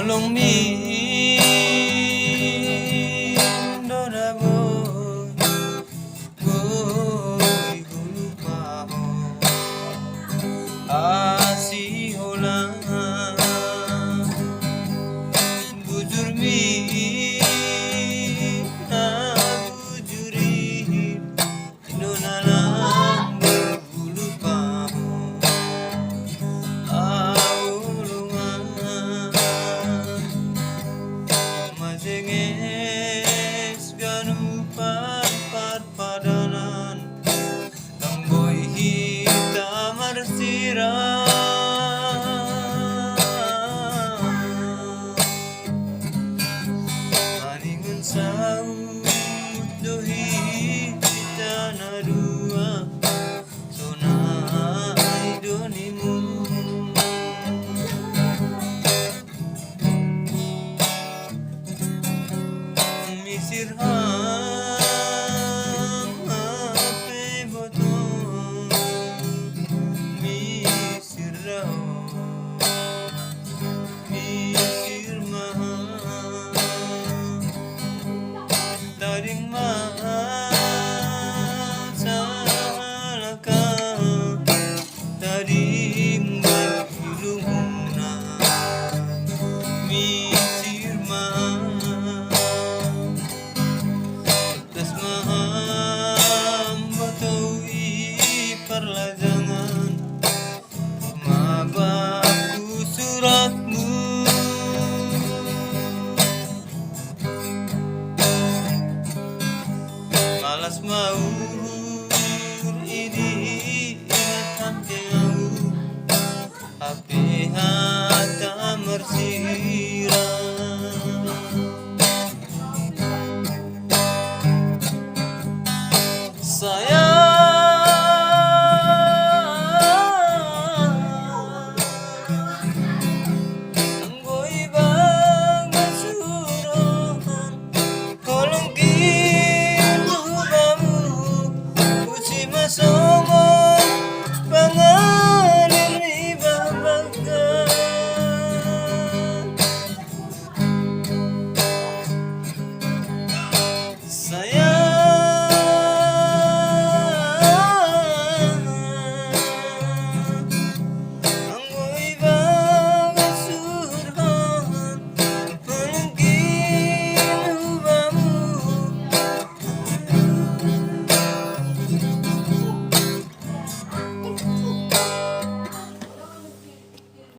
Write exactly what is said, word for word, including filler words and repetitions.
Long mi dona boy, boy hulu paho. Asi hola bujur mi, ah, bujuri. Indonalan berhulu paho. Aulungan majenges ganupan parpadanan. Kang boy hita marsira. Maningun saut dohi hita nadua. Sonai donimu misir ham hape botong misir rao. Misir maha tading maha sahalaka tading bailungna. Misir maha tas maha botoi parlajangan. Mabaku suratmu. Malas mau ini ingat hape au. Hape hata marsira.